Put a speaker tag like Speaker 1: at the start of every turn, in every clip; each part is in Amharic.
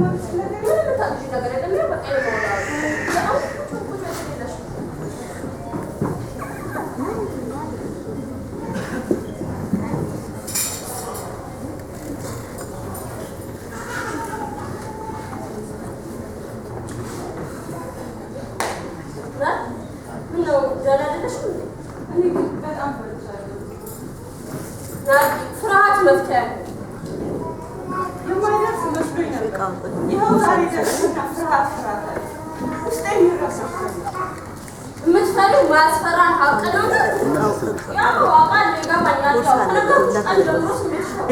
Speaker 1: ማግስት ነገር
Speaker 2: ምንም የምታግዢ ነገር የለም። ይኸው በቃ የመወራው አሁን ቁጭ ቁጭ የለሽ። ምነው ደህና አይደለሽም እንዴ?
Speaker 1: እኔ ግን በጣም ፈርቻለሁ።
Speaker 2: ናርዲ፣ ፍርሃት መፍትሄ አለ።
Speaker 1: የማይደርስ መስሎኝ ነበር። ይኸው ዛሬ ደረሰና ፍርሃት ፍርሃት አለ። ውስጤ የሚረሳው
Speaker 2: የምትፈሪው ማያስፈራን ሀቅ ነው። ያው አውቃለሁ፣ ይገባኛል። ያው ከነገርኩሽ ቀን ጀምሮ ስሜትሽ ነው።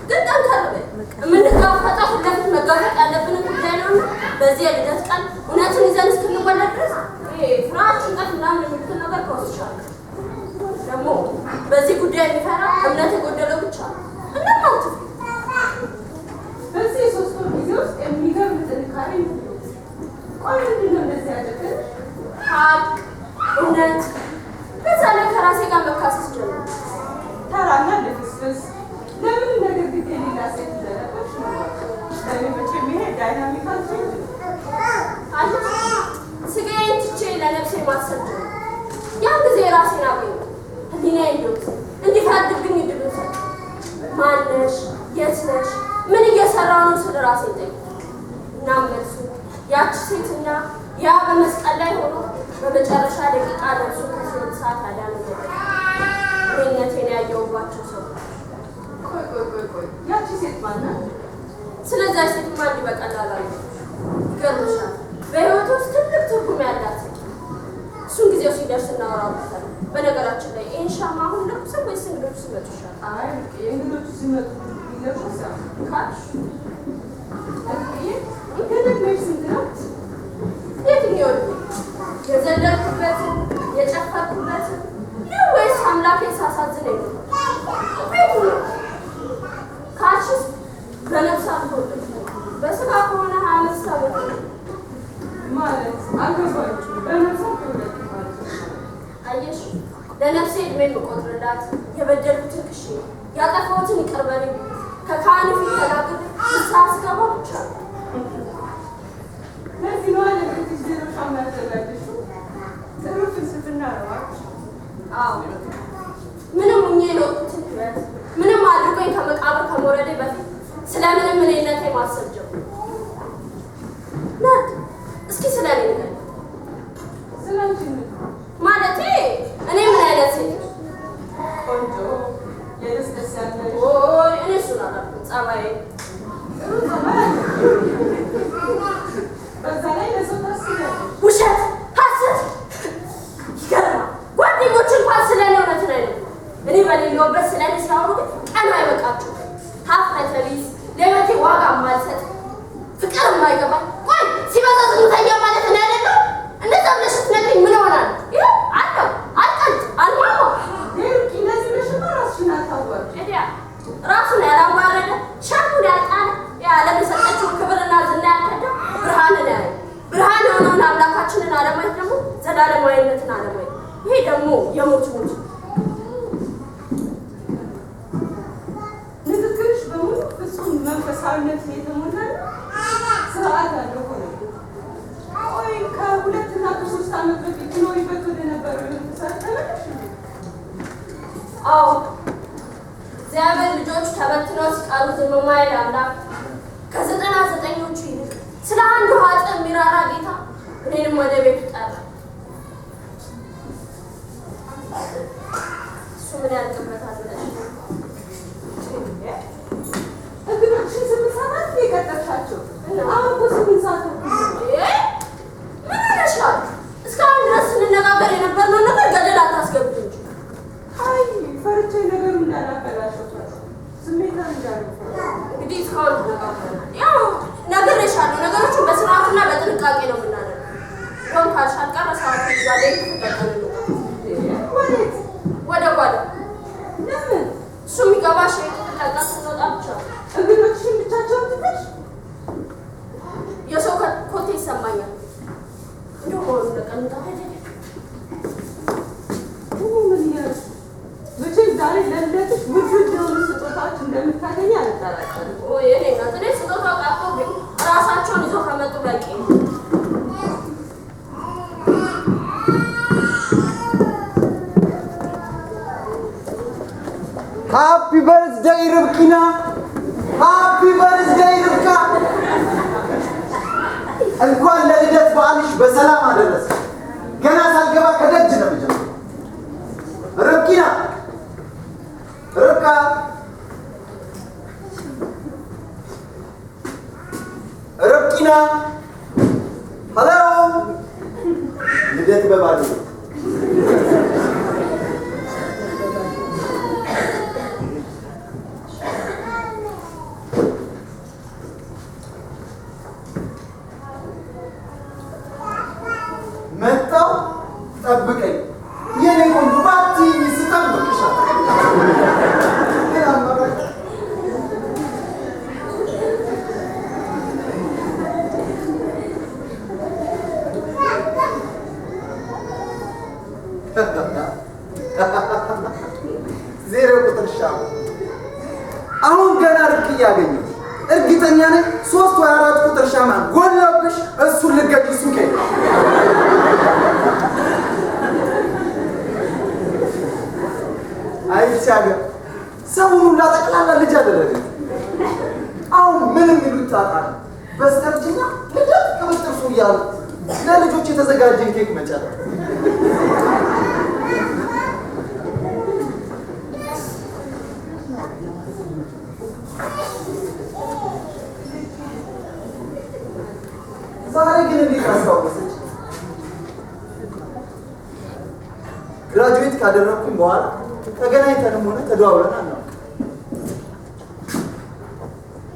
Speaker 2: ግን ጠንከር በይ። የምንጋፈጠው ፊት ለፊት መጋፈጥ ያለብንን ጉዳይ ነውና በዚህ የልደት ቀን እውነትን ይዘን እስክንወለድ ድረስ ይሄ ፍርሃት፣ ጭንቀት ምናምን የሚሉትን ነገር ከወስሻለሁ። ደግሞ በዚህ ጉዳይ የሚፈራ እምነት የጎደለው ብቻ ነው። እናም አትፍሪ።
Speaker 1: በዚህ የ3 ወር ጊዜ ውስጥ የሚገርም ጥንካሬ ነው። ቆይ ምንድን ነው እንደዚህ ያደረገሽ?
Speaker 2: ሀቅ፣ እውነት፣ በዛ ላይ ከራሴ ጋር መካሰስ ጀመርኩ።
Speaker 1: ተራና ልፍስፍስ ለምን ነገር ግድ የሌላ ሴት እንደነበርሽ ነው። ለእኔ መቼም ይሄ dynamical change ነው።
Speaker 2: አለች ስጋዬን ትቼ ለነፍሴ ማሰብ ጀመርኩ። ያን ጊዜ ራሴን አገኘሁ። ህሊናዬን እንዲወቅስ እንዲፈርድብኝ እድሉን ሰጠኝ። ማነሽ? የት ነሽ? ምን እየሰራሁ ነው ስል ራሴን ጠየቅኩ። እናም መልሱ ያቺ ሴትና ያ በመስቀል ላይ ሆኖ በመጨረሻ ደቂቃ ነፍሱ ከሲኦል እሳት ያዳነው ነበር። እኔነቴን ያየሁባቸው ሰዎች።
Speaker 1: ቆይ ቆይ ቆይ ቆይ ያቺ ሴት ማናት?
Speaker 2: ስለዚያ ሴትማ እንዲህ በቀላሉ አየሁሽ። ይገርምሻል፣ በህይወት ውስጥ ትልቅ ትርጉም ያላት ሴት። እሱን ጊዜው ሲደርስ እናወራበታለን። በነገራችን ላይ ይህን ሻማ አሁን ለኩሰን ወይስ እንግዶቹ ሲመጡ ይሻላል?
Speaker 1: አይ እንግዶቹ ሲመጡ ቢለብሱ
Speaker 2: ካልሽ
Speaker 1: እርቅዬ፣ ግን እድሜሽ ስንት ነው?
Speaker 2: የትኛው እድሜ? የዘለልኩበትን የጨፈርኩበትን ነው ወይስ አምላኬን ሳሳዝን የኖርኩት? ቤቱ ነው ካልሽስ በነፍስ አልተወለድኩም። በስጋ ከሆነ 25 ዓመት ነው።
Speaker 1: ማለት አልገባኝም። በነፍስ አልተወለድኩም ማለት ነው።
Speaker 2: አየሽ፣ ለነፍሴ እድሜ የምቆጥርላት የበደልኩትን ክሼ ያጠፋሁትን ይቅር በለኝ ከካህኑ ፊት ተናግሬ ንስሐ ስገባ ብቻ ነው።
Speaker 1: ለዚህ ነው ለቤትሽ ዜሮ ሻማ ያዘጋጀሽው። ጥሩ ፍልስፍና ነው እባክሽ።
Speaker 2: አዎ፣ ምንም ሁኜ የኖርኩትን ህይወት ምንም አድርጎኝ ከመቃብር ከመውረዴ በፊት ስለምንም እኔነቴ ማሰብ ጀመርኩ። ናርዲ፣ እስኪ ስለ እኔ ንገሪኝ።
Speaker 1: ስለ አንቺ ምን?
Speaker 2: ማለቴ እኔ ምን አይነት ሴት ነኝ?
Speaker 1: ቆንጆ፣ የደስ ደስ ያለሽ፣
Speaker 2: ኦይ እኔ እሱን አላልኩም። ጸባዬ
Speaker 1: ጥሩ ጸባይ አለሽ። በዛ ላይ ለሰው ታስቢያለሽ።
Speaker 2: ውሸት፣ ሐሰት። ይገርማል። ጓደኞች እንኳን ስለ እኔ እውነትን አይነግሩም። እኔ በሌለሁበት ስለ እኔ ሲያወሩ ግን ቀኑ አይበቃቸውም። ሀፍረተ ቢስ፣ ለህይወቴ ዋጋ የማልሰጥ፣ ፍቅር የማይገባኝ። ቆይ ሲበዛ ዝምተኛ ማለት እኔ አይደለሁም? እንደዛ ብለሽ ስትነግሪኝ ምን እሆናለሁ? ይኸው አለሁ፣ አልቀልጥ፣ አልማማ።
Speaker 1: ሩቂ፣ እንደዚህ ብለሽማ ራስሽን አታዋርጂ።
Speaker 2: ኤዲያ ራሱን ያላዋረደ ሸክሙን ያልጣለ የዓለም የሰጠችውን ክብርና ዝና ያልከዳ ብርሃንን ያያል። ብርሃን የሆነውን አምላካችንን አለማየት ደግሞ ዘላለማዊነትን አለማየት፣ ይሄ ደግሞ የሞት ሞት ነው።
Speaker 1: ንግግርሽ በሙሉ ፍጹም መንፈሳዊነት የተሞላ ነው። ስርዓት ያለው ሆነ። ቆይ ከ2 እና ከ3 ዓመት በፊት ትኖሪበት ወደ ነበረው መንፈሳዊ ተመለስሽ እንዴ?
Speaker 2: አዎ፣ እግዚአብሔር ልጆች ተበትነው ሲቀሩ ዝም የማይል አምላክ፣ ከ99ኞቹ ይልቅ ስለ አንዱ ኃጥእ የሚራራ ጌታ እኔንም ወደ ቤቱ ጠራ። እሱ ምን ያልቅበታል ብለሽ ነው?
Speaker 1: እንግዶችሽን 8 ሰዓት ነው የቀጠርሻቸው። አሁን እኮ 8 ሰዓት ተኩል ነው።
Speaker 2: ምን ሆነሻል? እስካሁን ድረስ ስንነጋገር የነበርነውን ነገር ገደል አታስገቢው እንጂ።
Speaker 1: አይ ፈርቼ ነገሩን እንዳላበላሸው ፈራሁ። ስሜታዊ እንዳልሆን ፈራሁ።
Speaker 2: እንግዲህ እስካሁን ተነጋግረናል። ያው ነግሬሻለሁ፣ ነገሮችን በስርዓትና በጥንቃቄ ነው የምናደርገው። እንደውም ካልሽ አልቀረ ሰዓቱ ይዟል። ይሄን ክፍል ለቀን እንውጣ።
Speaker 1: ወዴት?
Speaker 2: ወደ ጓዳ።
Speaker 1: ለምን?
Speaker 2: እሱ የሚገባሽ ይሄን ክፍል ለቀን ስንወጣ ብቻ ነው።
Speaker 1: እንግዶችሽን ብቻቸውን ትተሽ?
Speaker 2: የሰው ኮቴ ይሰማኛል። እንደው መሆኑን ለቀን እንውጣ። ሂድ ሂድ።
Speaker 1: ምን እያልሽ? መቼም ዛሬ ለልደትሽ ውድ ውድ የሆኑ ስጦታዎች እንደምታገኝ አልጠራጠርም።
Speaker 2: ኦይ እኔ እናት፣ እኔ ስጦታው ቀርቶብኝ ራሳቸውን ይዘው ከመጡ በቂ ነው።
Speaker 3: Happy birthday ርብቂና! Happy birthday ርብቃ! እንኳን ለልደት በዓልሽ በሰላም አደረሰ። ገና ሳልገባ ከደጅ ነው የምጀምረው። ርብቂና! ርብቃ! ርብቂና! Hello! ልደት በባዶ መጣው ጠብቀኝ የኔ ቆንጆ ባትይኝ ስጠብቅሻለሁ። ግን አማራጭ ዜሮ ቁጥር ሻማ አሁን ገና ርቅ እያገኘሁ እርግጠኛ ነኝ 3 ወይ 4 ቁጥር ሻማ ጎላብሽ እሱን ልገጂ ሱቅ አይቻልም። ሰውን ሁላ ጠቅላላ ልጅ አደረገ። አሁን ምንም ይሉት ጣጣ ነው። በስተርጅና ልደት ቅብጥርሱ እያሉ ለልጆች የተዘጋጀን ኬክ መጫን። ዛሬ ግን እንዴት አስታወሰች? Graduate ካደረግኩኝ በኋላ ተገናኝተንም ሆነ ተደዋውለን አናውቅም።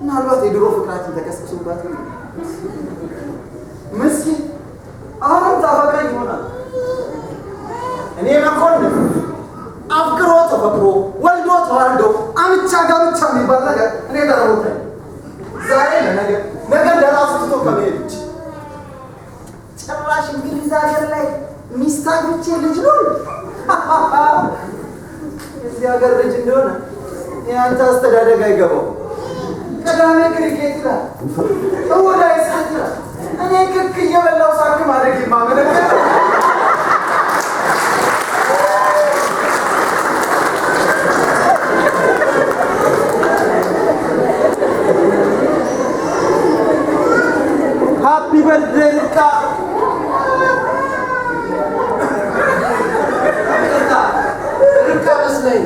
Speaker 3: ምናልባት የድሮ ፍቅራችን ተቀስቅሶባት ይሆናል። ምስኪን አሁንም ታፈቅረኝ ይሆናል። እኔ መኮንን አፍቅሮ ተፈቅሮ ወልዶ ተዋልዶ አምቻ ጋብቻ የሚባል ነገር እኔ ጋር ቦታ ዛሬ ለነገ ነገ ለራሱ ትቶ ከመሄድ ውጭ ጭራሽ እንግሊዝ ሀገር ላይ ሚስት አግብቼ ልጅ ነው። እዚህ ሀገር ልጅ እንደሆነ የአንተ አስተዳደግ አይገባው። ቅዳሜ ክሪኬት ይላል፣ እሑድ አይሳት ይላል። እኔ ክክ እየበላሁ ሳክም አደግ የማመለከት Happy birthday ርብቃ። ርብቃ መስለኝ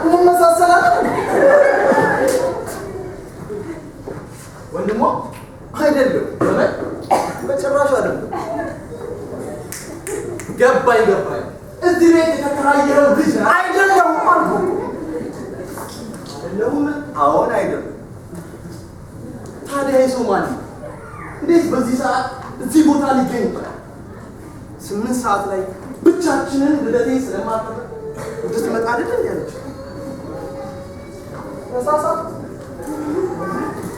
Speaker 3: እንመሳሰላለን። ወንድሟ አይደለም፣ በጭራሽ አይደለም።
Speaker 4: ገባኝ ገባኝ። እዚህ ቤት የተከራየኸው ልጅ
Speaker 3: አይደለሁም አልኩህ። አይደለሁም። አዎን አይደለም።
Speaker 4: ታዲያ የሰው ማን ነው? እንዴት በዚህ ሰዓት እዚህ ቦታ ሊገኝ ይችላል? 8 ሰዓት ላይ ብቻችንን ልደቴ ስለማከብር እንድትመጣ አይደል ያለች?
Speaker 3: ተሳሳትኩ።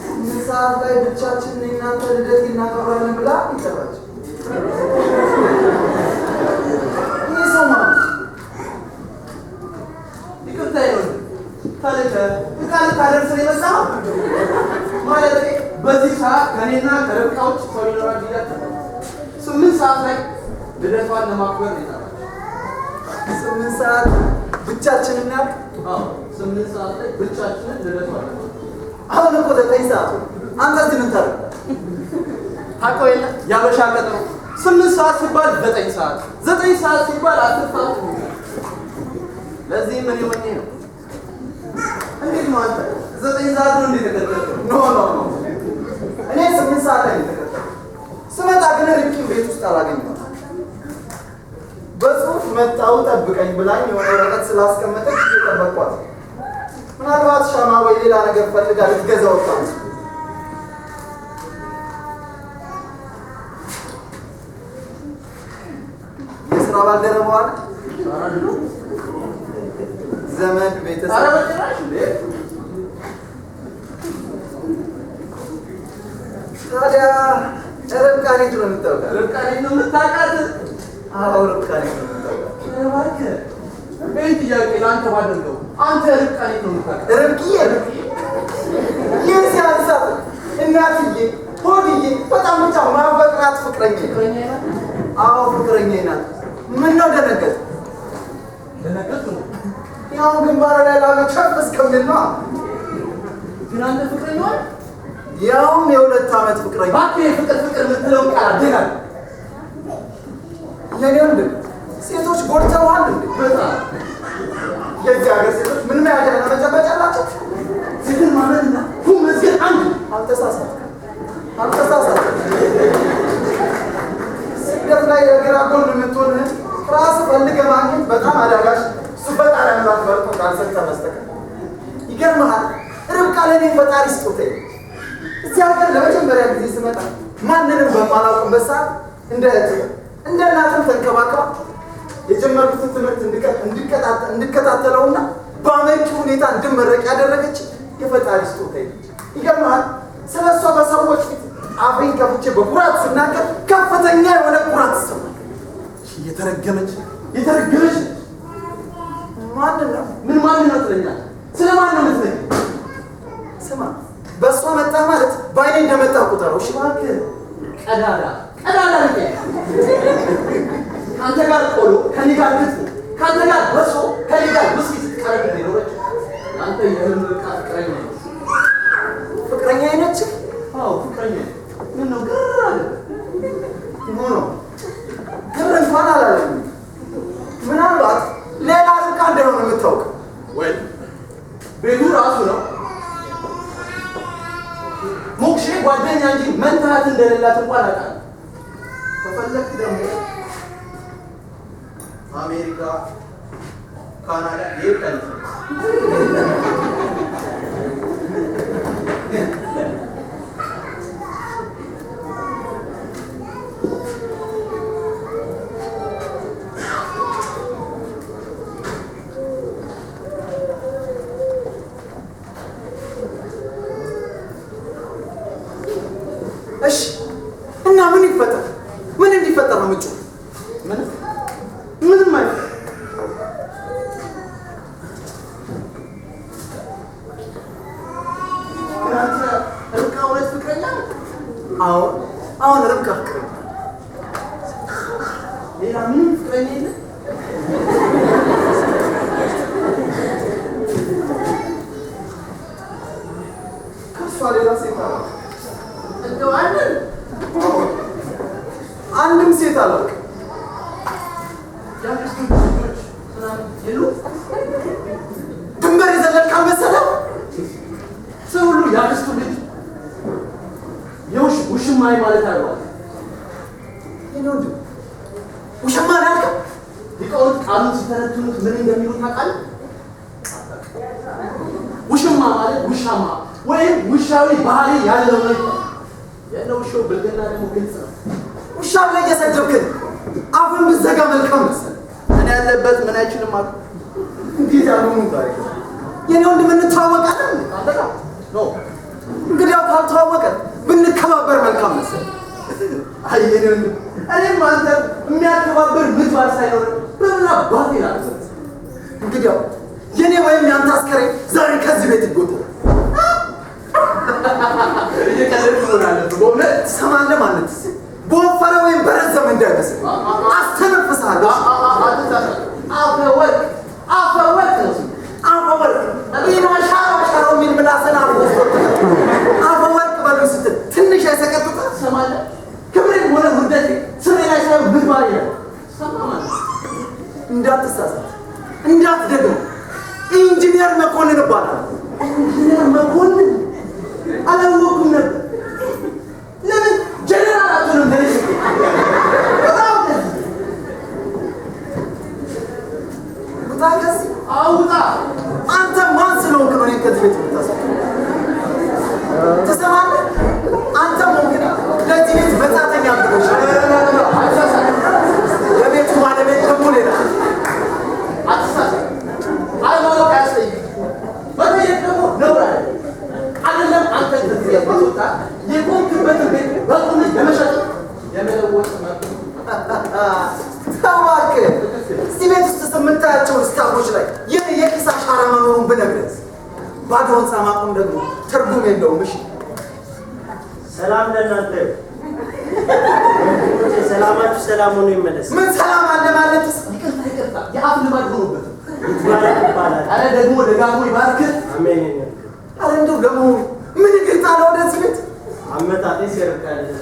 Speaker 3: 8 ሰዓት ላይ ብቻችንን እናንተ ልደት እናከብራለን ብላ ይጠራች። ይህ ሰው ማን ነው?
Speaker 4: ይቅርታ ይሁን ተልከህ ዕቃ ልታደርስ ነው የመጣኸው? ማለቴ በዚህ ሰዓት ከእኔና ከርብቃ ውጭ ሰው ይኖራል ብዬ አልጠበቅኩም። 8 ሰዓት ላይ ልደቷን ለማክበር ነው የጠራችው።
Speaker 3: 8 ሰዓት ብቻችንን ያልክ?
Speaker 4: አዎ 8 ሰዓት ላይ ብቻችንን ልደቷን ለማክበር።
Speaker 3: አሁን እኮ 9 ሰዓት ሆነ። አንተ እዚህ ምን ታደርጋለህ?
Speaker 4: ታውቀው የለ ያበሻ ቀጠሮ 8 ሰዓት ሲባል 9 ሰዓት፣ 9 ሰዓት ሲባል 10 ሰዓት። ለዚህም እኔ ሆኜ ነው። እንዴት ነው አንተ 9 ሰዓት ነው እንዴ የተቀጠርከው?
Speaker 3: No no no፣ እኔ 8 ሰዓት ላይ ነው የተቀጠርኩት። ስመጣ ግን ርብቃን ቤት ውስጥ አላገኘኋትም። በጽሁፍ መጣሁ ጠብቀኝ ብላኝ የሆነ ወረቀት ስላስቀመጠች እየጠበቅኳት፣ ምናልባት ሻማ ወይ ሌላ ነገር ፈልጋ ልትገዛ ወጣ መስሎኝ። የስራ ባልደረባዋ ነህ? ዘመድ፣ ቤተሰብ?
Speaker 4: ኧረ በጭራሽ እንዴ!
Speaker 3: ታዲያ ርብቃን የት ነው የምታውቃት?
Speaker 4: ርብቃን የት ነው የምታውቃት?
Speaker 3: አዎ ርብቃን የት ነው የምታውቃት?
Speaker 4: እባክህ ይህን ጥያቄ ለአንተ ባደርገው አንተ ርብቃን የት ነው የምታውቃት?
Speaker 3: ርብቅዬ የኔ እናትዬ ሆድዬ በጣም ብቻ ማፈቅራት ፍቅረኛ። አዎ ፍቅረኛ ናት። ምን ነው ደነገጥ?
Speaker 4: ደነገጥኩ ነው።
Speaker 3: ያው ግንባር ላይ ላሉ ቸፍ እስከሚል ነው።
Speaker 4: ግን አንተ ፍቅረኛዋን
Speaker 3: ያውም የ2 ዓመት ፍቅረኛ።
Speaker 4: እባክህ ፍቅር ፍቅር የምትለውን ቃል አደጋግም።
Speaker 3: የኔ ወንድም ሴቶች ጎድተውሃል እንዴ?
Speaker 4: በጣም
Speaker 3: የዚህ ሀገር ሴቶች ምን መያዣና መጨበጫ አላቸው?
Speaker 4: ሴትን ማመንና ፉም መዝገብ አንድ።
Speaker 3: አልተሳሳትኩም አልተሳሳትኩም። ስደት ላይ የግራ ጎን የምትሆንህን ራስህ ፈልገህ ማግኘት በጣም አዳጋች፣ እሱ ፈጣሪ አምላክ መርጦ ካልሰጠህ በስተቀር። ይገርምሃል ርብቃ ለእኔ ፈጣሪ ስጦታዬ ነች። እዚህ ሀገር ለመጀመሪያ ጊዜ ስመጣ ማንንም በማላውቅበት ሰዓት እንደ እህት እንደ እናትም ተንከባክባ የጀመርኩትን ትምህርት እንድከታተለውና በአመርቂ ሁኔታ እንድመረቅ ያደረገች የፈጣሪ ስጦታዬ ነች። ይገርምሃል ስለ እሷ በሰዎች ፊት አፌን ከፍቼ በኩራት ስናገር ከፍተኛ የሆነ ኩራት ይሰማል።
Speaker 4: የተረገመች የተረገመች ነች።
Speaker 3: ማንን ነው?
Speaker 4: ምን ማንን ነው ትለኛለህ? ስለ ማን ነው የምትለኝ?
Speaker 3: ስማ በእሷ መጣ ማለት በአይኔ እንደመጣ ቁጠረው። እሺ
Speaker 4: እባክህ ቀዳዳ ቀዳዳ ልቀ ከአንተ ጋር ቆሎ ከኔ ጋር ክትፎ ከአንተ ጋር በሶ ከኔ ጋር ውስኪ ስትቀርብ ነው የኖረችው። አንተ የህልም ዕቃ ፍቅረኛ ነች።
Speaker 3: ፍቅረኛ ነች?
Speaker 4: አዎ ፍቅረኛ። ምን ነው ግር አለ?
Speaker 3: no no ግር እንኳን አላለኝም። ምናልባት ሌላ ርብቃ እንደሆነ የምታውቅ
Speaker 4: ወይ ቤቱ ራሱ ነው። ሞክሼ ጓደኛ እንጂ መንታት እንደሌላት እንኳን አውቃለሁ። ከፈለክ ደግሞ አሜሪካ፣ ካናዳ ይሄዳል።
Speaker 3: እሺ እና ምን ይፈጠር? ምን እንዲፈጠር ነው የምትጮህ?
Speaker 4: ምንም ምንም አይፈጠር። ግን አንተ ርብቃ እውነት ፍቅረኛ ነህ?
Speaker 3: አዎ አሁን ርብቃ ፍቅረኛ።
Speaker 4: ሌላ ምንም ፍቅረኛ የለም?
Speaker 3: ከእሷ ሌላ ሴት አላውቅም።
Speaker 4: እንደው አንድም
Speaker 3: አንድም ሴት አላውቅም።
Speaker 4: የአክስቱ ልጆች ምናምን የሉም?
Speaker 3: ድንበር የዘለልክ አልመሰለህም?
Speaker 4: ሰው ሁሉ የአክስቱ ልጅ የውሽ ውሽማዬ ማለት አድርጓል።
Speaker 3: የኔ ወንድም ውሽማ ነው ያልከው?
Speaker 4: ሊቃውንት ቃሉን ሲተነትኑት ምን እንደሚሉ ታውቃለህ? ውሽማ ማለት ውሻማ ወይም ውሻዊ ባህሪ ያለው ነው ይባላል። የእነ ውሻው ብልግና ደግሞ ግልጽ ነው።
Speaker 3: ውሻ ብለህ እየሰደብክን አፍን ብትዘጋ መልካም መሰለህ።
Speaker 4: እኔ ያለበት ምን አይችልም አሉ።
Speaker 3: እንዴት ያልሆኑ ታሪክ ነው። የኔ ወንድም እንተዋወቃለን?
Speaker 4: አንተ ጋር no
Speaker 3: እንግዲያው ካልተዋወቀን ብንከባበር መልካም መሰለህ።
Speaker 4: አይ የኔ ወንድም እኔም አንተ የሚያከባብር ምግባር ሳይኖር በምን አባቴ ላድርግ?
Speaker 3: እንግዲያው የኔ ወይም የአንተ አስከሬን ዛሬ ከዚህ ቤት ይጎተታል።
Speaker 4: እየቀለድክ መሆን አለብህ በእውነት።
Speaker 3: ትሰማለህ ማለት በወፈረ ወይም በረዘመ እንዳይመስል አስተነፍስሃለሁ።
Speaker 4: አፈወርቅ አፈወርቅ ነው ስሙ።
Speaker 3: አፈወርቅ ይህን አሻሮ አሻሮ የሚል ምላስን አፍ ውስጥ አፈወርቅ በሉኝ ስትል ትንሽ አይሰቀጥጥህ?
Speaker 4: ትሰማለህ? ክብሬም ሆነ ውርደቴ ስሜ ላይ ሳይሆን ምግባሬ ነው። ሰማ ማለት
Speaker 3: እንዳትሳሳት እንዳትደግመው። ኢንጂነር መኮንን እባላለሁ።
Speaker 4: ኢንጂነር መኮንን አላወኩም ነበር። ለምን ጀነራል አትሆንም? ለልጅ በጣም ደስ
Speaker 3: ውጣ ከዚህ።
Speaker 4: አውጣ።
Speaker 3: አንተ ማን ስለሆንክ ነው እኔን ከዚህ ቤት የምታስወጣው? ትሰማለህ? አንተም ሆንክ እኔ ለዚህ ቤት መጻተኛ ብሎሽ።
Speaker 4: አትሳሳት፣
Speaker 3: የቤቱ ባለቤት ደግሞ ሌላ።
Speaker 4: አትሳሳት። አለማወቅ አያስጠይቅም። መጠየቅ ደግሞ ነውር አይደለም። አይደለም አንተ ከዚህ ለማስወጣት የቆምክበትን ቤት በቁምህ ለመሸጥ የመለወጥ መብት
Speaker 3: ተው እባክህ። እዚህ ቤት ውስጥ የምታያቸውን staff ኦች ላይ የኔ የኪስ አሻራ መኖሩን ብነግርህ ባዶ ህንፃ ማቆም ደግሞ ትርጉም የለውም። እሺ
Speaker 5: ሰላም ለእናንተ ይሁን። ወንድሞቼ ሰላማችሁ ሰላም ሆኖ ይመለስ።
Speaker 3: ምን ሰላም አለ ማለት?
Speaker 4: ይቅርታ ይቅርታ፣ የአፍ ልማድ ሆኖበት።
Speaker 5: ይትባረክ ይባላል።
Speaker 4: አረ ደግሞ ደጋግሞ ይባርክህ።
Speaker 5: አሜን።
Speaker 3: አረ እንደው ለመሆኑ ምን እግር ጣለ ወደዚህ ቤት?
Speaker 5: አመጣጤ የርብቃ ልደት።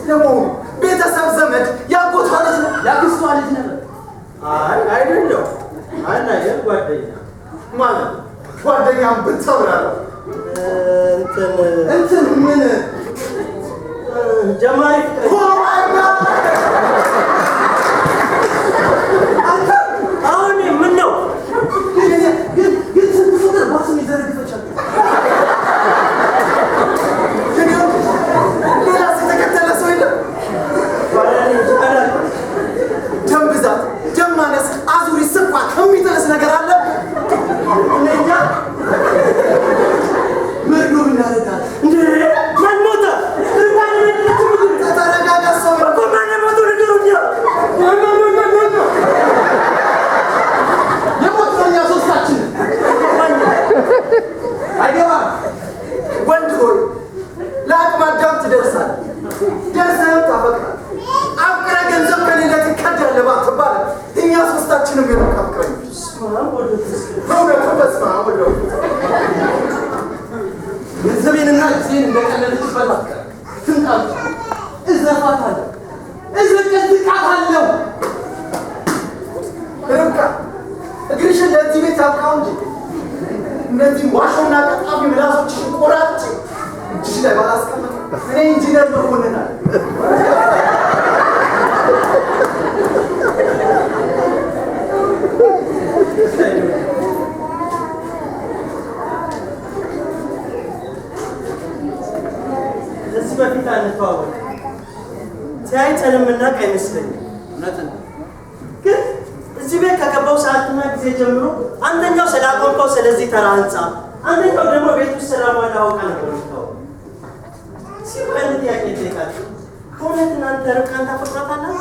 Speaker 3: ለመሆኑ ቤተሰብ ዘመድ ያጎቷ ልጅ ነው?
Speaker 4: ያክስቷ ልጅ ነበር።
Speaker 5: አይ አይደለም፣ አለ አይደል ጓደኛ
Speaker 3: ማለት ጓደኛም ብትሰብራለሁ።
Speaker 5: እንትን
Speaker 4: እንትን ምን
Speaker 5: ጀማሪ ፍቅረኛ።
Speaker 3: Oh my God!
Speaker 5: አሁን ምን ነው?
Speaker 4: ግን ግን ግን ስንት ፍቅር ባስም ይዘረግፈቻል።
Speaker 3: ሌላስ የተከተለ ሰው የለም? ደም ብዛት፣ ደም ማነስ፣ አዙሪት፣ ስኳር የሚጥልስ ነገር አለ?
Speaker 5: እኔ እንጃ።
Speaker 4: መርዶ እናረጋለን።
Speaker 5: እንዴ ማን ሞተ? ርብቃን
Speaker 3: ተረጋጋ። ሰው
Speaker 5: እኮ ማን ሞተ? ንገሩኛ። ማን ነው?
Speaker 4: የሞትነው እኛ ሶስታችን። አይገባም።
Speaker 3: ወንድ ሆይ ለአቅመ አዳም ትደርሳለህ፣ ደርሰህም ታፈቅራለህ። አፍቅረህ ገንዘብ ከሌለ ትከዳለህ ባትባል እኛ ሶስታችንም የርብቃ ፍቅረኞች። በእውነቱ በስመ አብ ወወልድ ወመንፈስ ቅዱስ።
Speaker 4: ገንዘቤንና ጊዜን እንደቀለለችበት አትቀርም። ትምጣ ብቻ። እዘፋታለሁ፣ እዘቀዝቃታለሁ።
Speaker 3: ርብቃ እግርሽን ለዚህ ቤት አብቃው እንጂ እነዚህ ዋሾና ቀጣፊ ምላሶችሽን ቆራጭ እጅሽ ላይ ባላስቀምጥ እኔ ኢንጂነር መኮንን አለ።
Speaker 5: ከዚህ በፊት አንተዋወቅ ተያይተን የምናውቅ አይመስለኝም።
Speaker 4: እውነት ነው።
Speaker 5: ግን እዚህ ቤት ከገባው ሰዓትና ጊዜ ጀምሮ አንደኛው ስላቆምከው ስለዚህ ተራ ህንፃ፣ አንደኛው ደግሞ ቤት ውስጥ ስላሟላኸው ዕቃ ነበር የምታወራው። እስኪ ቆይ አንድ ጥያቄ ልጠይቃችሁ። በእውነት እናንተ ርብቃን ታፈቅሯታላችሁ?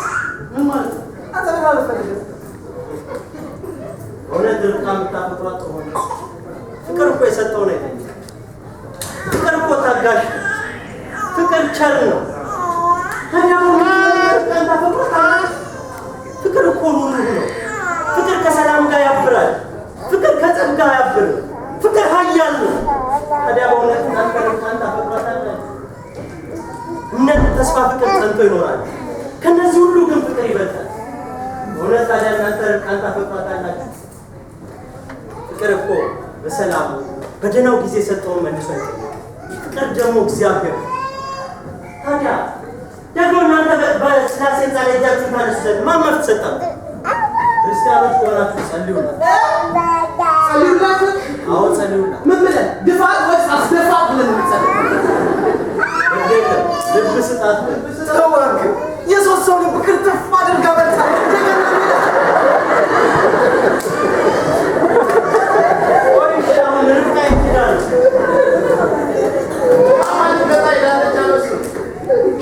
Speaker 4: ምን ማለት ነው?
Speaker 3: አንተ ምን ማለት ፈልገህ?
Speaker 5: በእውነት ርብቃን የምታፈቅሯት ከሆነ ፍቅር እኮ የሰጠውን አይጠይቅም። ፍቅር እኮ ታጋሽ ነው። ፍቅር ቸር ነው። ታዲያ በእውነት ርብቃን ታፈቅሯታላችሁ? ፍቅር እኮ ሩህሩህ ነው። ፍቅር ከሰላም ጋር ያብራል። ፍቅር ከጸብ ጋር አያብርም። ፍቅር ኃያል ነው። ታዲያ በእውነት እናንተ ርብቃን ታፈቅሯታላችሁ? እምነት፣ ተስፋ፣ ፍቅር ጸንቶ ይኖራል። ከነዚህ ሁሉ ግን ፍቅር ይበልጣል። በእውነት ታዲያ እናንተ ርብቃን ታፈቅሯታላችሁ? ፍቅር እኮ በሰላሙ በደህናው ጊዜ የሰጠውን መልሶ አይጠይቅም። ፍቅር ደግሞ እግዚአብሔር ነው። ታዲያ ደግሞ እናንተ በስላሴ ህንፃ ላይ እጃችሁን ታነሱ ዘንድ ማን መብት ሰጣችሁ? ክርስቲያኖች ከሆናችሁ ጸልዩላት።
Speaker 4: ጸልዩላት።
Speaker 5: አዎ ጸልዩላት።
Speaker 4: ምን ብለን ድፋት ወይስ አስደፋት ብለን ነው የምንጸልየው?
Speaker 5: ግድ የለም ልብ ስጣት በል።
Speaker 3: ተው እባክህ፣ የሶስት ሰው ልብ ክርትፍ አድርጋ በልታ እንደገና ሌላ።
Speaker 5: ቆይ እሺ፣ አሁን ርብቃ የት ሄዳ ነው?
Speaker 4: ሻማ ልገዛ ሄዳለች አለ እሱ።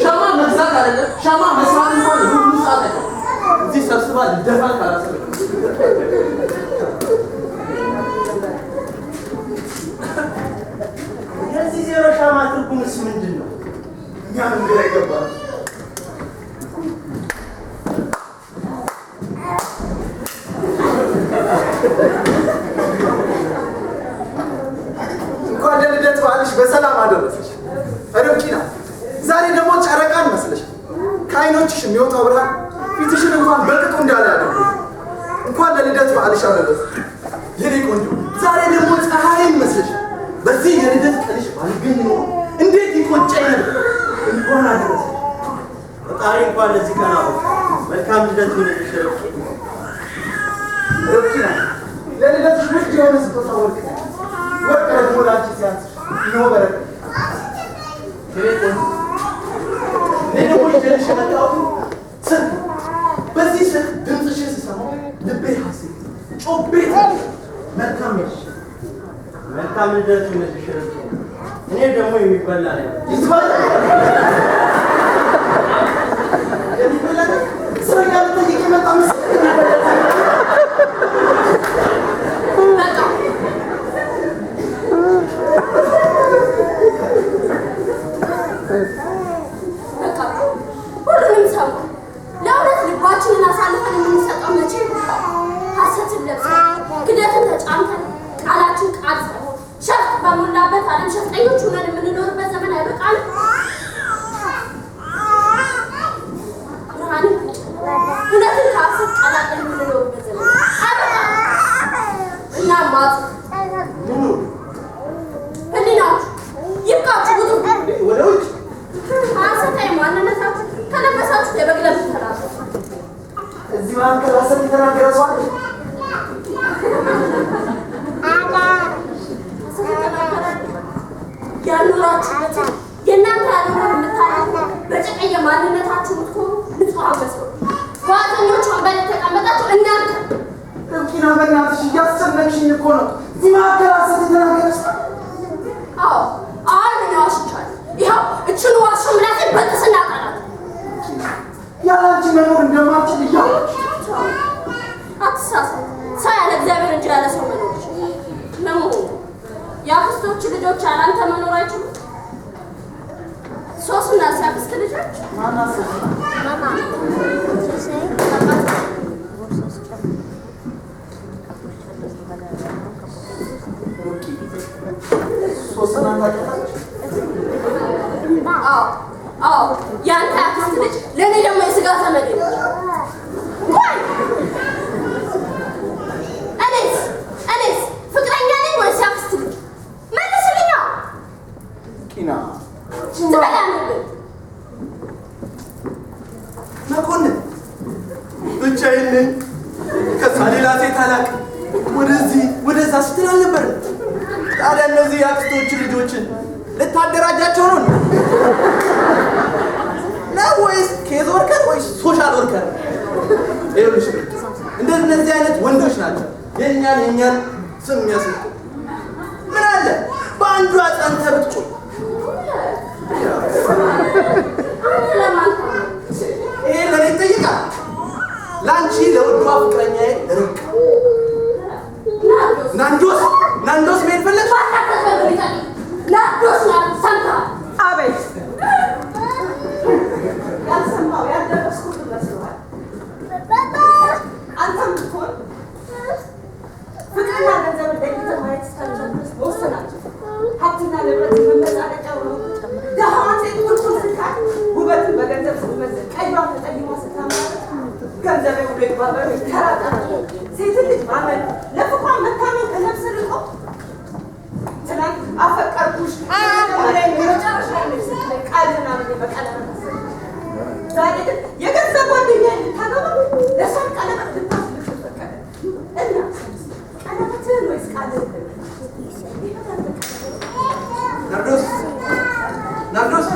Speaker 4: ሻማ መግዛት አይደለም ሻማ መስራት እንኳን ሁሉ ሰዓት አይደለም። እዚህ ሰብስባ ልደፋት ካላሰበች።
Speaker 5: የዚህ ዜሮ ሻማ ትርጉምስ ምንድን ነው?
Speaker 3: እኛም ግራ ይገባል። እንኳን ለልደት በዓልሽ በሰላም አደረሰሽ ርብቃ። ዛሬ ደግሞ ጨረቃን መስለሻል። ከዓይኖችሽ የሚወጣው ብርሃን ፊትሽን እንኳን በቅጡ እንዳለ ያደርጉ። እንኳን ለልደት በዓልሽ አደረሰሽ የኔ ቆንጆ። ዛሬ ደግሞ ፀሐይን መስለሻል።
Speaker 4: በዚህ የልደት ቀንሽ ባልገኝ ኖሮ እንዴት ይቆጨኝ ነበር። እንኳን አደረሰሽ።
Speaker 5: ፈጣሪ እንኳን ለዚህ ቀን አበቃ። መልካም ልደት ይሁንልሽ ርብቃ።
Speaker 3: ርብቃ ለልደትሽ ውድ የሆነ ስጦታ ወርቅ ነው። ወርቅ ደግሞ ለአንቺ ሲያንስሽ እነሆ በረከት።
Speaker 4: የኔ ቆንጆ፣ እኔ ደግሞ ይዤልሽ የመጣሁት ስልክ ነው። በዚህ ስልክ ድምፅሽን ስሰማው ልቤ ሐሴት ጮቤ ተነሳ። መልካም ነሽ።
Speaker 5: መልካም ልደት ይሁንልሽ ርብቃ። እኔ ደግሞ የሚበላ ነው ያልኩት።
Speaker 3: ይዝባል የሚበላ ነገር እስረኛ ልጠይቅ የመጣ መሰለኝ።
Speaker 2: በቃ። ክደትን ተጫምተን ቃላችን ቃል ሳይሆን ሸፍጥ በሞላበት ዓለም ሸፍጠኞች ሆነን የምንኖርበት ዘመን አይበቃንም? ብርሃንን እውነትን ከሐሰት ቀላቅለን የምንኖርበት ዘመን አይበቃንም? እና ማጡ ህሊናችሁ ይብቃችሁ፣ ውጡ።
Speaker 4: ወደ ውጭ
Speaker 2: ሐሰታዊ ማንነታችሁ ከለበሳችሁት የበግ ለምድ ተላቀቁ።
Speaker 3: እዚህ መካከል ሐሰት የተናገረ ሰው አለ?
Speaker 2: ሐሰት የተናገረ ያልኖራችሁበትን የእናንተ ያልሆነውን የምታደርጉ በጨቀየ ማንነታችሁ የምትኮሩ ንጹሐን መስሎ በዋተኞች ወንበር የተቀመጣችሁ እናንተ
Speaker 3: ርብቃና በእናትሽ እያስጨነቅሽኝ እኮ ነው። እዚህ መካከል ሐሰት የተናገረ ሰው አለ?
Speaker 2: አዎ አሁን እኔ ዋሽቻለሁ። ይኸው እችን ዋሾ ምላሴን በጥስና ጣላት።
Speaker 3: ያለ አንቺ መኖር እንደማልችል እያወቅሽ
Speaker 2: አትሳሳት። ሰው ያለ እግዚአብሔር እንጂ ያለ ሰው መኖር ይችላል። ለመሆኑ የአክስቶች ልጆች ያለ አንተ መኖር አይችሉም? ሶስና የአክስት ልጆች
Speaker 3: ማናት ሶስና? ርብቃ ሶስናን ታውቂያታለሽ?
Speaker 2: አዎ አዎ፣ የአንተ የአክስት ልጅ ለእኔ ደግሞ የስጋ ዘመዴ ነች። ቆይ እኔስ እኔስ ፍቅረኛ ነኝ ወይስ የአክስት ልጅ? መልስልኛ።
Speaker 3: ቂና
Speaker 2: ትበላለህ።
Speaker 4: መኮንን ብቻዬን ነኝ። ከሷ ሌላ ሴት አላውቅም። ወደዚህ ወደዛ ስትል አልነበረም። ታዲያ እነዚህ የአክስቶች ልጆችን ልታደራጃቸው ነው እንዴ? ነው ወይስ case worker ወይስ social worker? ይኸውልሽ እንደነዚህ አይነት ወንዶች ናቸው የእኛን የእኛን ስም የሚያስልጡ። ምን አለ በአንዷ ጸንተህ ብትቆይ።
Speaker 2: አንተ ለማን ታመንክ?
Speaker 4: ይሄ ለእኔ ይጠይቃል። ለአንቺ ለውዷ ፍቅረኛዬ ርብቃ
Speaker 2: ናርዶስ
Speaker 4: ናንዶስ ናንዶስ መሄድ ፈለግሽ?
Speaker 2: ናርዶስ ናት። ሰምተሃል?
Speaker 1: አቤት ያልሰማው ያልደረስኩት መስሎሃል። አንተም ብትሆን ፍቅርና ገንዘብ ለይተህ ማየት እስካልቻልክ ድረስ መወሰን አትችልም። ሀብትና ንብረት መመጻደቂያ ሆኖ ደሃዋን ሴት ቁልቁል ስታይ፣ ውበትን በገንዘብ ስትመዝን፣ ቀይዋን ተጠይሟ ስታመላክት፣ ገንዘብ ብሎ ይባበሩ ተራጠ ሴትን ልጅ ማመን ለፍቅሯ መታመን ከነፍስ ርቆ ትናንት አፈቀርኩሽ የመጀመሪያ የመጨረሻ ነሽ ስትለኝ ቃልህን አምኜ በቀለበት አሰርኩሽ። ዛሬ ግን የገዛ ጓደኛዬን ልታገባ ለእሷም ቀለበት ልታስልክ ፈቀደ እና ቀለበትህን ወይስ ቃልህን?
Speaker 4: ናርዶስ ናርዶስ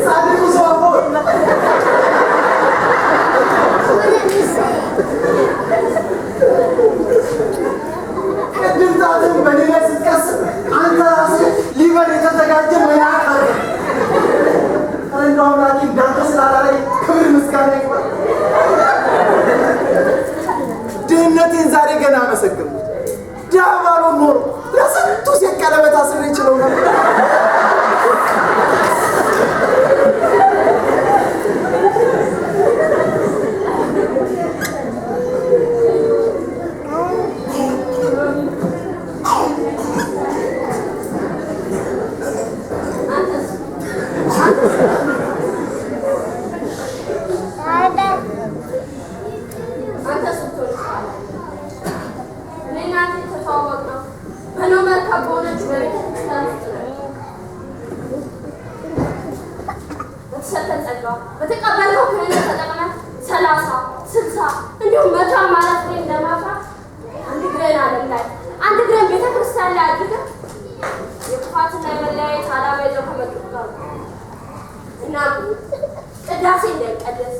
Speaker 3: ጻድቁ ሰው አፈወርቅ ቅድም ጣትህን በእኔ ላይ ስትቀስር አንተ ራስህ ሊበር የተዘጋጀ መልአክ አለ። ኧረ እንደው አምላኬ እንዳንተ ስላላለኝ ክብር ምስጋና ይግባል። ድህነቴን ዛሬ ገና አመሰግንኩት። ድሃ ባልሆን ኖሮ ለስንቱ ሴት ቀለበት አስሬ ችለው ነበር።
Speaker 2: አንተስ አንተ ስትሆን እኔና አንተ የተተዋወቅነው በኖህ መርከብ በሆነች በቤተ ክርስቲያን ውስጥ ነው። በተሰጠን ጸጋ በተቀበልከው ክህነት ተጠቅመህ 30 60 እንዲሁም 100 አማራ ፍሬ እንደማፍራት አንድ እግርህን ዓለም ላይ አንድ እግርህን ቤተ ክርስቲያን ላይ አድርገህ የክፋትና የመለያየት ዓላማ ይዘው ከመጡት ጋር ነው። እናም ቅዳሴ እንዳይቀደስ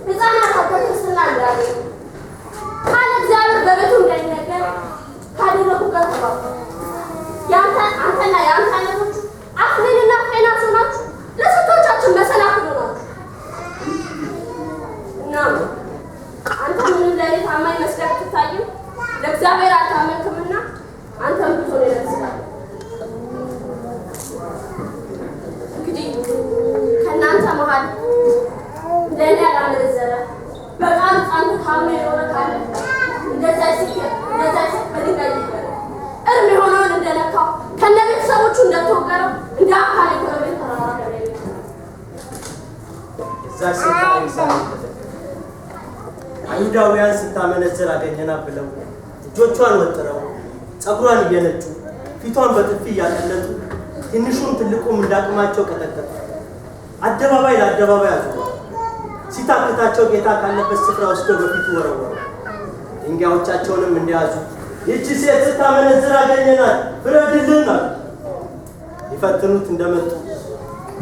Speaker 2: ሕፃናት ሀብተ ክርስትና እንዳያገኙ ቃለ እግዚአብሔር በቤቱ እንዳይነገር ካደረጉ ጋር ተባበሩ። አንተና የአንተ አይነቶቹ አክሊልና ፌናስ ሆናችሁ ለስንቶቻችን መሰናክል ሆናችሁ። እናም አንተ ምንም ለእኔ ታማኝ መስለህ ብትታይም ለእግዚአብሔር አልታመንክምና አንተም ብትሆን የነፍስህ እንግዲህ ከእናንተ
Speaker 5: እዛች ሴት ላይ ምሳሌ ተደገመ። አይሁዳውያን ስታመነዝር አገኘናት ብለው እጆቿን ወጥረው ፀጉሯን እየነጩ ፊቷን በጥፊ እያቀለጡ ትንሹም ትልቁም እንዳቅማቸው ቀጠቀጡ። አደባባይ ለአደባባይ አዞሩ። ሲታክታቸው ጌታ ካለበት ስፍራ ወስደው በፊቱ ወረወሩ። ድንጋዮቻቸውንም እንደያዙ ይህች ሴት ስታመነዝር አገኘናት፣ ፍረድልን አሉ። ሊፈትኑት እንደመጡ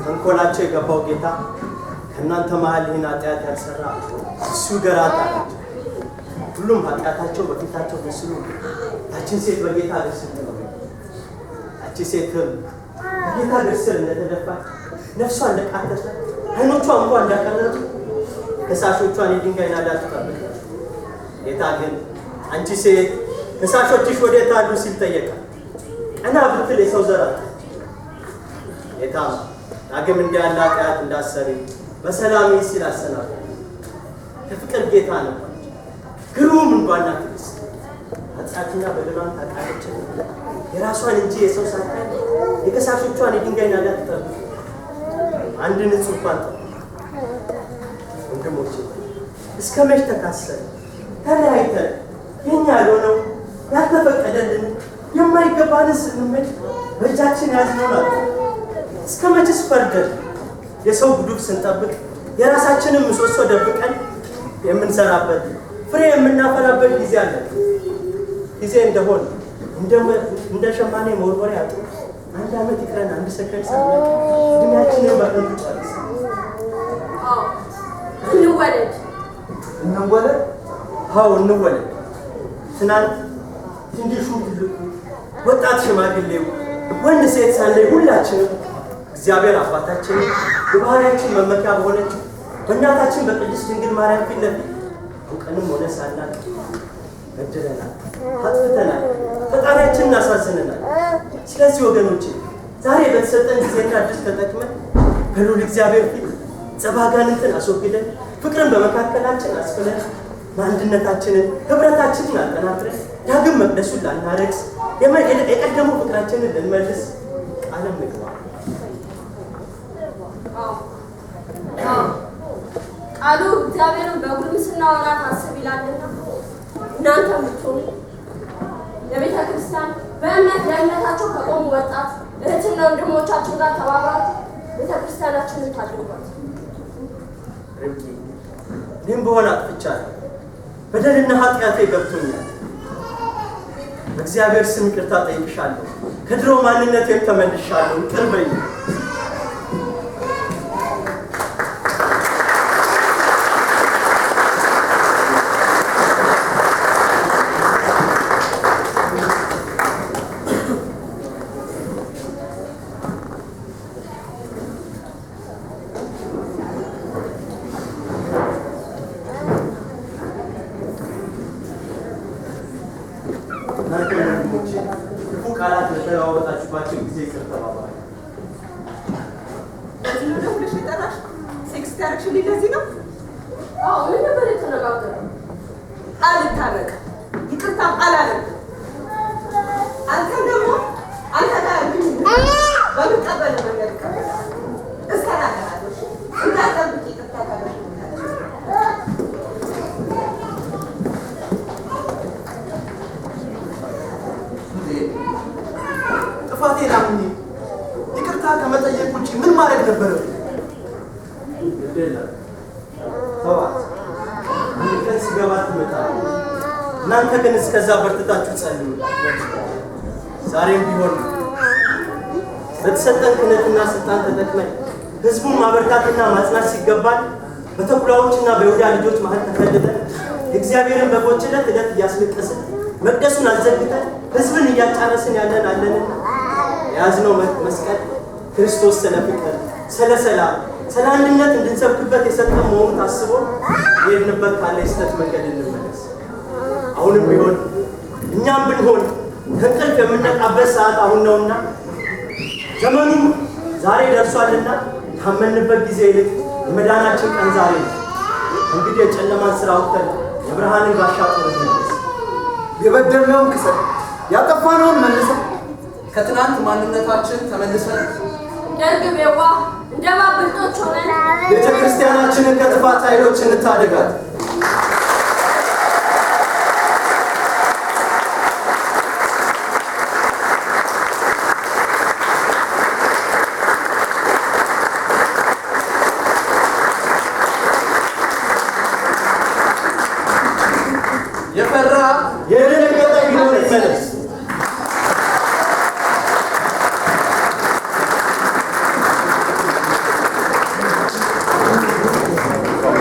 Speaker 5: ተንኮላቸው የገባው ጌታ ከእናንተ መሀል ይህን ኃጢአት ያልሰራ እሱ ገራት አላቸው። ሁሉም ኃጢአታቸው በፊታቸው ተስሎ ያችን ሴት በጌታ እግር ስር ጥለው ያቺ ሴትም በጌታ እግር ስር እንደተደፋች ነፍሷ እንደቃተተ ዓይኖቿ እንኳ እንዳቀረጡ ከሳሾቿን የድንጋይ ናዳ ትጠብቅ። ጌታ ግን አንቺ ሴት ከሳሾችሽ ወዴት አሉ ሲል ጠየቃት። ቀና ብትል የሰው ዘር አጣች። ጌታ ዳግም እንዲህ ያለ ኃጢአት እንዳትሰሪ በሰላም ሂጂ ሲል አሰናበታት። ከፍቅር ጌታ ነበረች። ግሩም እንኳን ትዕግስት ኃጢአትና በደሏን ታውቃለች። የራሷን እንጂ የሰው ሳታይ የከሳሾቿን የድንጋይ ናዳ ትጠብቅ። አንድ ንጹሕ እንኳን ጠብቅ። ወንድሞቼ እስከ መች ተካሰን ተለያይተን የኛ ያልሆነው ያልተፈቀደልን የማይገባንን ስንመኝ በእጃችን ያዝነውን አለ። እስከ መችስ ፈርደን የሰው ጉዱፍ ስንጠብቅ የራሳችንን ምሰሶ ደብቀን የምንሰራበት ፍሬ የምናፈራበት ጊዜ አለ። ጊዜ እንደሆን እንደ ሸማኔ መወርወሪያ አጥሩ አንድ ዓመት ይቅረን አንድ ሰከንድ ሳናቅ እድሜያችንን በከንቱ ጨርሰን።
Speaker 2: አዎ እንወለድ
Speaker 3: እንወለድ።
Speaker 5: አዎ እንወለድ። ትናንት ትንሹ ትልቁ፣ ወጣት ሽማግሌው፣ ወንድ ሴት ሳንለይ ሁላችንም እግዚአብሔር አባታችን የባህሪያችን መመኪያ በሆነችው በእናታችን በቅድስት ድንግል ማርያም ፊት ለፊት አውቀንም ሆነ ሳናቅ በድለናል፣ አጥፍተናል፣ ፈጣሪያችንን አሳዝነናል። ስለዚህ ወገኖቼ ዛሬ በተሰጠን ጊዜና ዕድል ተጠቅመን በልዑል እግዚአብሔር ፊት ጸባ አጋንንትን አስወግደን ፍቅርን በመካከላችን አስፍነን አንድነታችንን ህብረታችንን አጠናክረን ዳግም መቅደሱን ላናረክስ የቀደመው ፍቅራችንን ልንመልስ ቃል እንግባ።
Speaker 2: አዎ አዎ ቃሉ እግዚአብሔርን በጉርምስና ወራት አስብ ይላልና እናንተም ብትሆኑ ለቤተ ክርስቲያን በእምነት ለእምነታቸው ከቆሙ ወጣት እህትና ወንድሞቻችን ጋር ተባብራችሁ ቤተ ክርስቲያናችንን ታድርጓት።
Speaker 5: ርብቃ እኔም በሆነ አጥፍቻለሁ። በደልና ኃጢአቴ ገብቶኛል። በእግዚአብሔር ስም ይቅርታ ጠይቅሻለሁ። ከድሮ ማንነቴም ተመልሻለሁ። ይቅር በይኝ። እናንተ ወንድሞቼ ክፉ ቃላት በተለዋወጣችሁባቸው ጊዜ ይቅር ተባባሉ።
Speaker 1: ለዚህ ነው ደውለሽ የጠራሽ? ሴክስ ያደረግሽልኝ ለዚህ ነው?
Speaker 2: አዎ ምን ነበር የተነጋገረው?
Speaker 1: አልታረቅም፣ ይቅርታም አላደርግም። አንተም ደግሞ አንተ ጋር በምቀበል መንገድ እቀበላለሁ፣ እስተናገራለሁ። እሺ? እንዳትጠብቂ ይቅርታ ታደርጊልኛለሽ።
Speaker 4: እንዴ ጥፋቴን አምኜ ይቅርታ ከመጠየቅ ውጭ ምን ማድረግ ነበረብኝ?
Speaker 5: ግድ የለም ተዋት። አንድ ቀን ሲገባ ትመጣለች። እናንተ ግን እስከዛ በርትታችሁ ጸልዩ። ዛሬም ቢሆን በተሰጠን ክህነትና ስልጣን ተጠቅመን ህዝቡን ማበርታትና ማጽናት ሲገባን በተኩላዎችና በይሁዳ ልጆች መሀል ተፈልጠን የእግዚአብሔርን በጎች ዕለት ዕለት እያስለቀስን መቅደሱን አዘግተን ህዝብን እያጫረስን ያለን አለንና የያዝነው መስቀል ክርስቶስ ስለ ፍቅር፣ ስለ ሰላም፣ ስለ አንድነት እንድንሰብክበት የሰጠን መሆኑ ታስቦ የሄድንበት ካለ የስህተት መንገድ እንመለስ። አሁንም ቢሆን እኛም ብንሆን ከእንቅልፍ የምንነቃበት ሰዓት አሁን ነውና ዘመኑም ዛሬ ደርሷልና ካመንበት ጊዜ ይልቅ የመዳናችን ቀን ዛሬ ነው። እንግዲህ የጨለማን ስራ አውጥተን የብርሃንን ጋሻ ጦር እንልበስ።
Speaker 3: የበደልነውን ክሰን ያጠፋነውን መልሰን
Speaker 4: ከትናንት ማንነታችን ተመልሰን
Speaker 2: እንደ ርግብ የዋህ እንደ እባብ ብልጦች ሆነን
Speaker 3: የጀግና ክርስቲያናችንን ከጥፋት ኃይሎች እንታደጋት።
Speaker 4: የፈራ
Speaker 3: የደነገጠ ቢኖር ይመለስ።